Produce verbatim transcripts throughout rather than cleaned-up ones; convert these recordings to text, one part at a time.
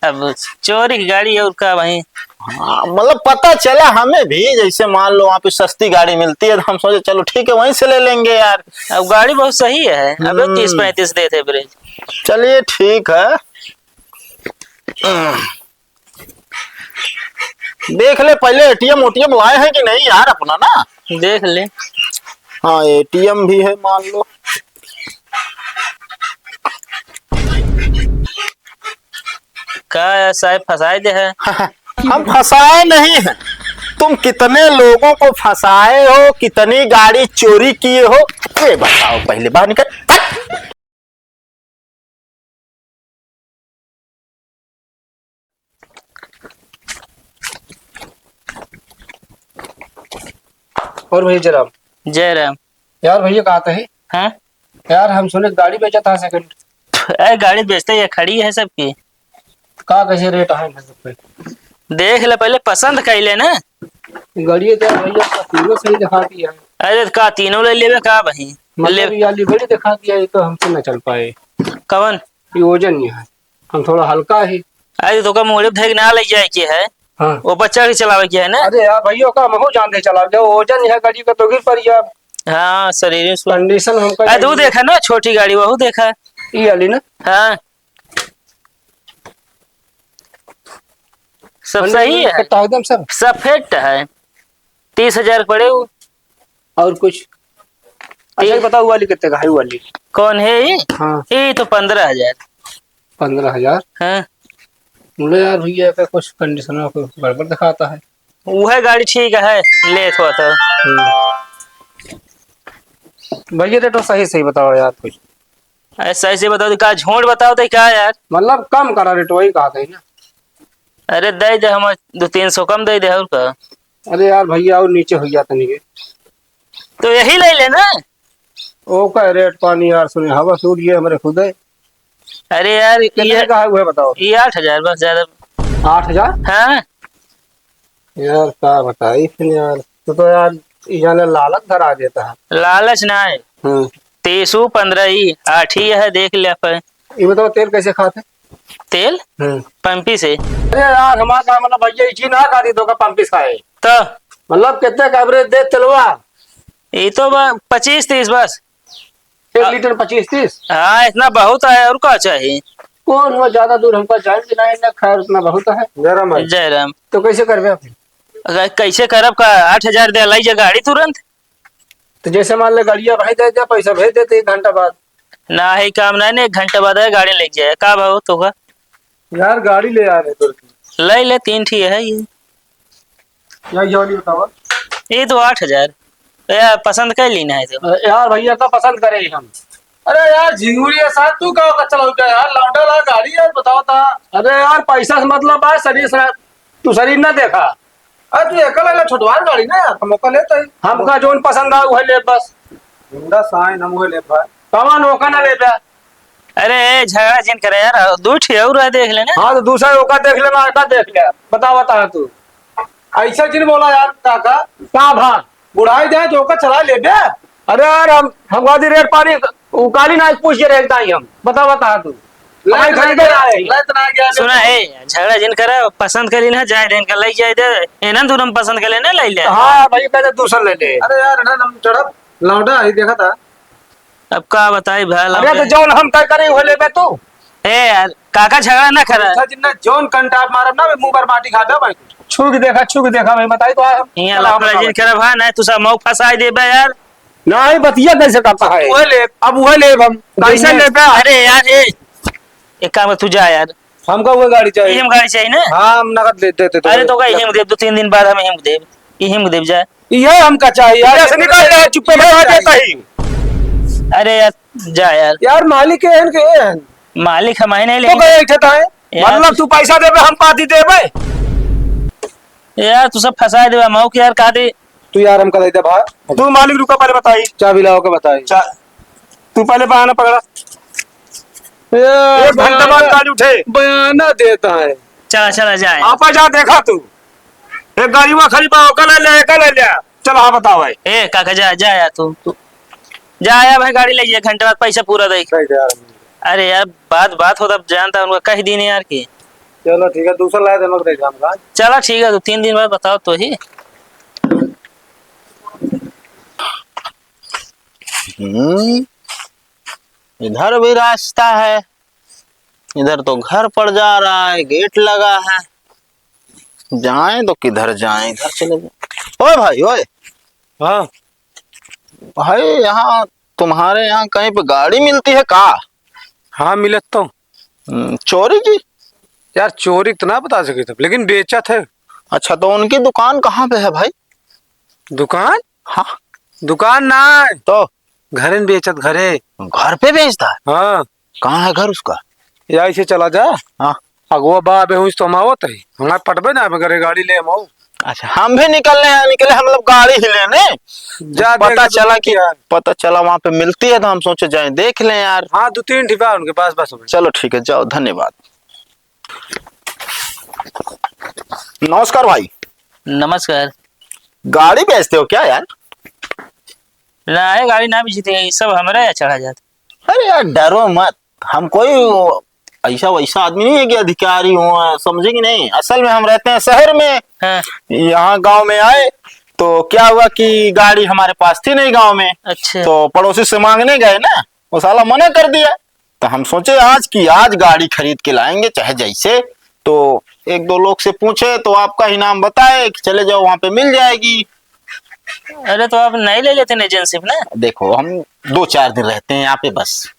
अब चोरी की गाड़ी और का भाई? हाँ, मतलब पता चला हमें भी, जैसे मान लो वहाँ पे सस्ती गाड़ी मिलती है तो हम सोचे चलो ठीक है वहीं से ले लेंगे यार। अब गाड़ी बहुत सही है, अबे हम्म। तीस पैंतीस देत है average। चलिए ठीक है। देख ले पहले एटीएम ओटीएम लाए हैं कि नहीं यार अपना ना। देख ले। हाँ एटीएम भी है मान लो। का यार साहब फंसाए दे है? हम फंसाए नहीं हैं, तुम कितने लोगों को फंसाए हो, कितनी गाड़ी चोरी किए हो, ये बताओ पहले बाहर निकल। और भैया जय राम। जय राम। यार भैया कहाँ थे? हाँ? यार हम सुने गाड़ी बेचा था सेकंड। अरे गाड़ी बेचते ही खड़ी है सबकी। का कैसे रेट है सब पे? देख ले पहले पसंद कर ले ना। गाड़ी तो भैया का तीनों सही दिखाती है। अरे का तीनों ले लेबे का भाई? मतलब ले। ये वाली बड़ी दिखाती है, ये तो हमसे ना चल पाए। कवन? ये वजन नहीं है, हम थोड़ा हल्का है। अरे तो का मोड़े धैक ना ले जाए के है। हाँ। वो बच्चा के चलावे के है ना। अरे यार भैया का महू जान दे चला गया, वजन नहीं है गाड़ी का तो गिर पड़ गया। हाँ शरीर में सु- कंडीशन हमका अरे तू चाहिए। देखा ना छोटी गाड़ी वहू देखा। ये वाली ना। हाँ। सब अंदर सही में है। कट्टा एकदम सब। सब फिट है। तीस हजार पड़े वो। और कुछ? अच्छा, ये बताओ, वो वाली कितने का है, वो वाली? कौन है ये? हाँ। ये तो पन्द्रह हजार। पन्द्रह हजार? हाँ। बोले, "यार, भैया का कुछ कंडीशन में कुछ गड़बड़ दिखाता है।" वह गाड़ी ठीक है, लेत हो तो। हम्म। भैया, रेट तो सही, सही बताओ यार कुछ। अरे, सही से बताओ तो का, झूठ बताओ तो का यार? मतलब, कम करा रेट, वही कहा था ना। अरे, दे दे, हम दो तीन सौ कम दे दे, और का? अरे यार, भैया, और नीचे हो गया तनी के। तो यही ले ले ना। ओका रेट पानी यार, सुने, हवा सूट गया हमरे खुदे। अरे यार, कितने ये, का है, वह बताओ। ये आठ हजार, बस ज्यादा। आठ हजार? हाँ। यार, का बताई फिर यार, तू तो यार, ई जाने लालच धरा देता है। लालच ना है। हम्म। तीसू पन्द्रह ही, आठ ही है, देख ले आप। ये बताओ, तेल कैसे खाते? तेल? हम्म। पंपी से। अरे यार, हमारा काम मतलब भैया, ये चीज ना खाती तो का पंपी से खाए? तो? मतलब, कितने का average दे तेलवा? ये तो बा-, पच्चीस तीस बस। एक लीटर पच्चीस तीस? हाँ, इतना बहुत है, और का चाहिए? कौन हुआ, ज्यादा दूर हमका जाए भी नहीं ना, खैर, उतना बहुत है। जयराम भाई। जयराम। तो कैसे करबे आप? अगर कैसे करब का, आठ हजार दे लाई जा गाड़ी तुरंत। तो जैसे मान ले, गाड़िया भाई दे दे, पैसा भेज देते एक घंटा बाद। ना है काम ना, नहीं, एक घंटा बाद है, गाड़ी ले जाए। का भाव तो का? यार, गाड़ी ले आ रहे तो। ले ले, तीन ठी है ये। यार, ये वाली बतावा। ये तो आठ हजार। यार, पसंद कर ली ना है तो। अरे यार, भैया का पसंद करे हम। अरे यार, झिंगुरी है साथ, तू का का चलाऊ का यार? लौंडा ला गाड़ी यार, बताओ ता। अरे यार, पैसा से मतलब बा, शरीर से, तू शरीर ना देखा। अरे तू एकल एकल छोटवार गाड़ी ना यार, हम ओका लेते ही। हमका जोन पसंद आ, वह ले बस। Honda Shine हम वह ले भाई। कौन ओका ना ले बे? अरे, ए, झगड़ा जिन करे यार, दू ठे और है, देख लेना। हाँ, तो दूसरा ओका देख लेना, एका देख ले। बता, बता तू। ऐसा जिन बोला यार, काका। का भा? बुढ़ाई जाए, जो ओका चला ले बे। अरे यार, हम, हम गादी रेट पानी, उ काली ना पूछ के रेट दाई हम। बता, बता तू। हमारी लाइट खरीदे ना आए। लाइट ना गया। सुना, ए, झगड़ा जिन करे, पसंद कर ली ना, जाए दे, इनका ले जाए दे। ए, ना, तू हम पसंद कर लेने, ले ले। हाँ, भाई, कहते दूसरा ले ले। अरे यार, ना, हम चढ़ब, लौटा, ही देखा था। अब का बताई भाई, अरे तो लौंडे। जौन हम तय करे, उहे लेबे तू। ए यार, काका झगड़ा ना करा। अच्छा जिन्ना जौन कंटाप मारब ना, मुंह पर माटी खा जाओ भाई। छू के देखा, छू के देखा भाई, बताई तो आ हम। हियाँ चला, लफड़ा बताओ जिन भाई। करब हा, नहीं तू सब मऊ फंसाई देबे यार। नहीं, बतिया कैसे करता है? उहे लेब, अब उहे लेब हम। कैसे लेबे? अरे यार, ए, एक काम कर, तू जा यार। हमका उहे गाड़ी चाहिए। इही में गाड़ी चाहिए ना? हाँ, हम नगद दे देते तो। अरे तो का इही में देब, दो तीन दिन बाद हम इही में देब, इही में देब जा। इहे हमका चाहिए यार। इधर से निकल ले, चुप्पे में आ जाता ही। अरे यार, जा यार। यार, मालिक एहन के एहन। मालिक हम ही नहीं तो लेंगे। कहे ऐठे ताए? यार। मतलब तू पैसा देबे, हम पाती देबे? यार, तू सब फंसा देबे, मऊ के यार, कहा दे। तू यार, हमका दे दे भाई। तू मालिक रुका, पहले बताई। चाबी लाओ के बताई। चा-, तू पहले बहाना पकड़ा। ए, एक घंटा बाद बयाना, गाड़ी उठे। बयाना देता है। चला, चला, जाए। आपा जा, देखा तू। एक गाड़ी वहाँ खड़ी बा, ओका ले ले, एका ले ले। चल, हाँ, बताओ भाई। ए, काका, जा, जा यार तू। तू जा यार भाई, गाड़ी ले, एक घंटे बाद पैसा पूरा दे। सही यार। अरे यार, बात, बात हो तब जानता उनका कह दीन यार की। चलो ठीक है, दूसरा लाए देना तो एग्जाम का। चला ठीक है, तो तीन दिन बाद बताओ तो ही। हम्म, इधर भी रास्ता है, इधर तो घर पड़ जा रहा है, गेट लगा है, जाएं तो किधर जाएं, इधर चले जाएं। ओए भाई, ओए। हाँ। भाई, यहाँ तुम्हारे यहाँ कहीं पे गाड़ी मिलती है का? हाँ, मिलत तो। हम्म, चोरी की? यार, चोरी तो ना बता सके थे, लेकिन बेचत है। अच्छा, तो उनकी दुकान कहाँ पे है भाई? दुकान? हाँ। दुकान ना है। तो? घरे न बेचत, घरे। घर पे बेचता है? हाँ। कहाँ है घर उसका? या इसे चला जा। हाँ। अगुआ बा, अबे हुई तो हम आवत है। हमारे पटबे ना, अबे घरे गाड़ी ले हम आओ। अच्छा, हम भी निकलने हैं, निकले हम लोग गाड़ी ही लेने। जा, पता देख, चला कि यार। पता चला वहाँ पे मिलती है तो हम सोचे जाएं देख लें यार। हाँ, दो तीन ठिपा उनके पास, बस हो गई। चलो ठीक है, जाओ, धन्यवाद। नमस्कार भाई। नमस्कार। गाड़ी बेचते हो क्या यार? ना, ये गाड़ी ना बेचते हैं, ये सब हमारे यहाँ चढ़ा जाता। अरे यार, डरो मत, हम कोई वो ऐसा वैसा आदमी नहीं है कि अधिकारी हूँ, समझे कि नहीं? असल में हम रहते हैं शहर में। हाँ। यहाँ गांव में आए तो क्या हुआ कि गाड़ी हमारे पास थी नहीं गांव में। अच्छा। तो पड़ोसी से मांगने गए ना, वो साला मना कर दिया। तो हम सोचे आज की आज गाड़ी खरीद के लाएंगे चाहे जैसे। तो एक दो लोग से पूछे तो आपका ही नाम बताए कि चले जाओ, वहां पे मिल जाएगी। अरे, तो आप नहीं ले लेते ना एजेंसी पे ना? देखो, हम दो चार दिन रहते हैं यहाँ पे बस,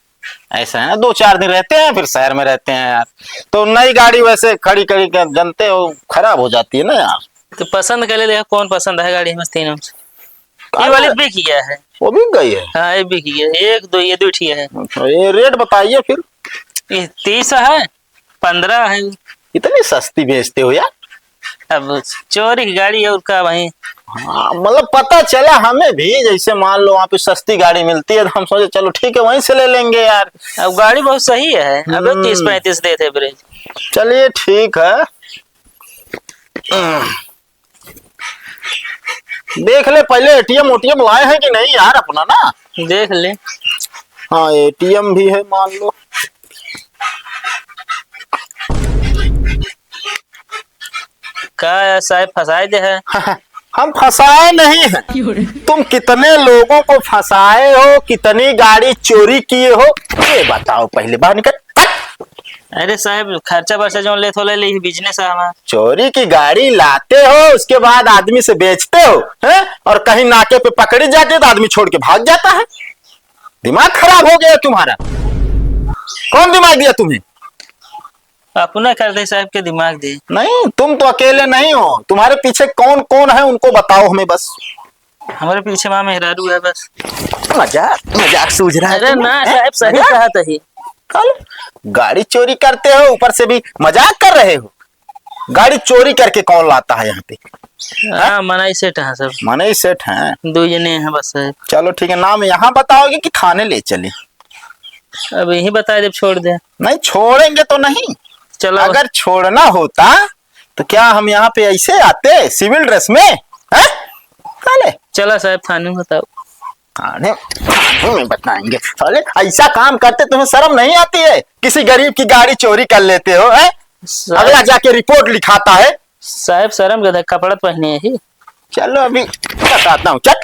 ऐसा है ना, दो चार दिन रहते हैं, फिर शहर में रहते हैं यार। तो नई गाड़ी वैसे खड़ी खड़ी के, जानते हो, खराब हो जाती है ना यार। तो पसंद कर ले, देखो कौन पसंद है गाड़ी में तीनों में से। ये अरे, वाली बिक गया है। वो बिक गई है? हाँ, ये बिक गया है। एक, दो, ये दो ठीक है। अच्छा, ये रेट बताइए फिर। ये तीस है, पन्द्रह है। इतनी सस्ती बेचते हो यार? अब चोरी की गाड़ी है और का भाई? हाँ, मतलब पता चला हमें भी, जैसे मान लो वहाँ पे सस्ती गाड़ी मिलती है तो हम सोचे चलो ठीक है, वहीं से ले लेंगे यार। अब गाड़ी बहुत सही है, अबे हम्म। तीस पैंतीस देते average। चलिए ठीक है। देख ले पहले एटीएम ओटीएम लाए हैं कि नहीं यार अपना ना। देख ले। हाँ, एटीएम भी है मान लो। का है साहब, फंसाए दे है? हम फंसाए नहीं हैं। तुम कितने लोगों को फंसाए हो, कितनी गाड़ी चोरी किए हो, ये बताओ पहले। बाहर निकल। अरे साहब, खर्चा बर्चा जौन लेत हो ले ली, business है हमारा। चोरी की गाड़ी लाते हो, उसके बाद आदमी से बेचते हो, हैं? और कहीं नाके पे पकड़ी जाती है तो आदमी छोड़ के भाग जाता है। दिमाग खराब हो गया तुम्हारा। कौन दिमाग दिया तुम्हें? अपना कर दे साहब के दिमाग दे। नहीं, तुम तो अकेले नहीं हो, तुम्हारे पीछे कौन कौन है उनको बताओ हमें बस। हमारे पीछे माँ मेहरारू है बस। मजाक, मजाक सूझ रहा है अरे तुम्हें, ना हैं? साहब, सही मजाक? कहा तही। कल गाड़ी चोरी करते हो, ऊपर से भी मजाक कर रहे हो। गाड़ी चोरी करके कौन लाता है यहाँ पे? हाँ, मनई सेठ हैं सब। मनई सेठ हैं? दो जने हैं बस साहब। चलो ठीक है, नाम यहाँ बताओगे कि थाने ले चले? अब यहीं बताए, जब छोड़ दे। नहीं, छोड़ेंगे तो नहीं। चलो। अगर छोड़ना होता तो क्या हम यहाँ पे ऐसे आते civil dress में, हैं? चले। चला साहब, थाने में बताओ। थाने, थाने में बताएंगे। साले, ऐसा काम करते तुम्हें शर्म नहीं आती है? किसी गरीब की गाड़ी चोरी कर लेते हो, हैं? साहब। अगला जाके report लिखाता है। साहब, शर्म के कपड़ा पहने हैं ही। चलो, अभी बताता हूँ, चल।